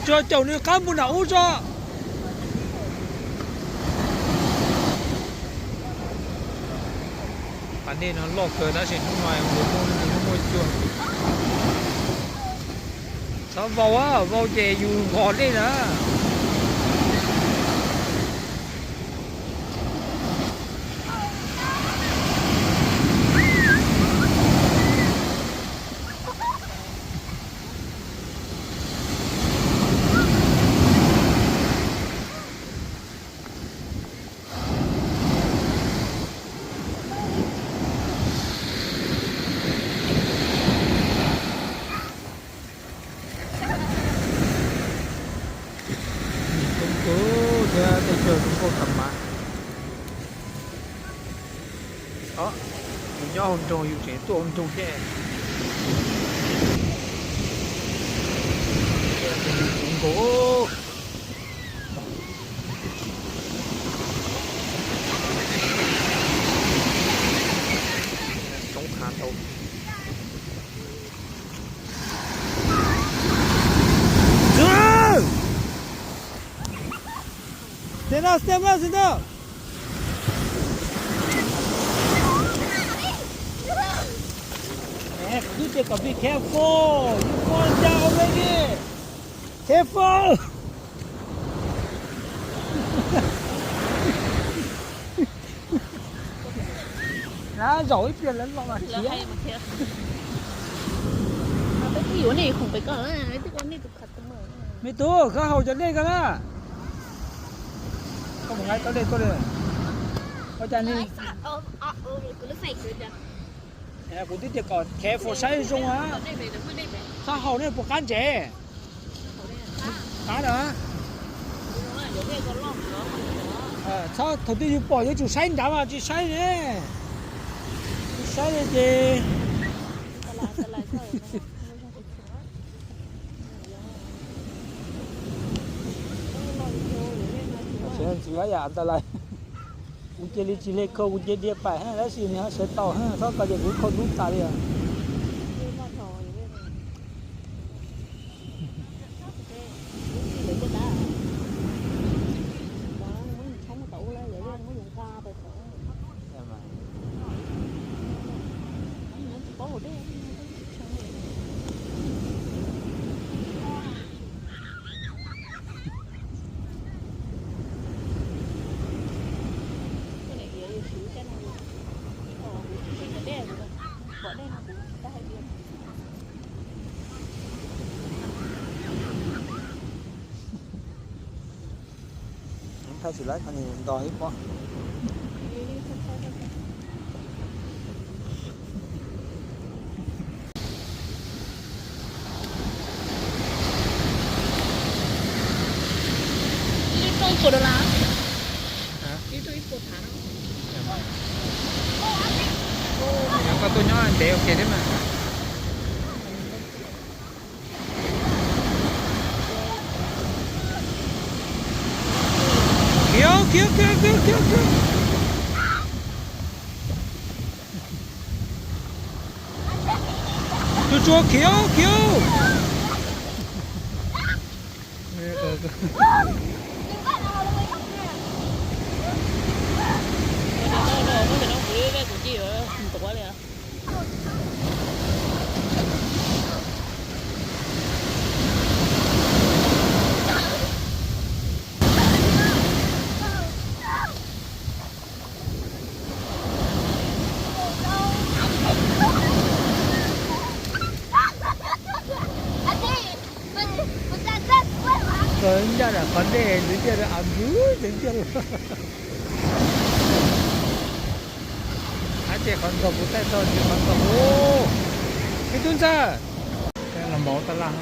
Tsuas caum nws qab mus nram ub tso. Pas dej no loj kawg tab sis hnub no nws muaj cua. Txhob vau, vau ces yus nqos dej na. Zoo nkauj thiab tej chaw zoo nkauj tas mas. Yus nyob hauv nroog yus tseem tuaj hauv nroog thiab. Zoo nkauj. Roob hav ntau. Ntxhw, ntxhw no, ntxhw no. Kuv twb tias kom be careful, you fall down already. Careful. Lawv zaum ib pliag lawv los mas khiav. Me tub, koj haus cov dej ko na. Koj mus nqa cov dej tuaj li. Ua cas ni? Kuv twb tias kom careful saib zoo a. Txhob haus ne puas qab ntsev. Qab na. Thaum twg yus pom yuav tsum saib nrad mas tsis saib ne. Tsis saib li ces ntxhw hab yam tas lais. Kuv cia li tsis hle khau, kuv cia li dhia pais hab, tab sis nws ho sawv tau hab, txhob ko ces kuv khau ntub tas li os. Thaij tsis laib, nws nto ib pob. Yog koj tuaj nyob ntev ua ke thiab mas. Khiav, khiav, khiav, khiav, khiav, khiav. Tsuag tsuag khiav, khiav. Txawm ncaj nram qhov dej, txawm ncaj nram av ntxwv, txawm ncaj. Ab, ces qhov ntxog kuv taij txog ntsis qhov ntxog. Ub, me tub ntxawg, los mov taj laj.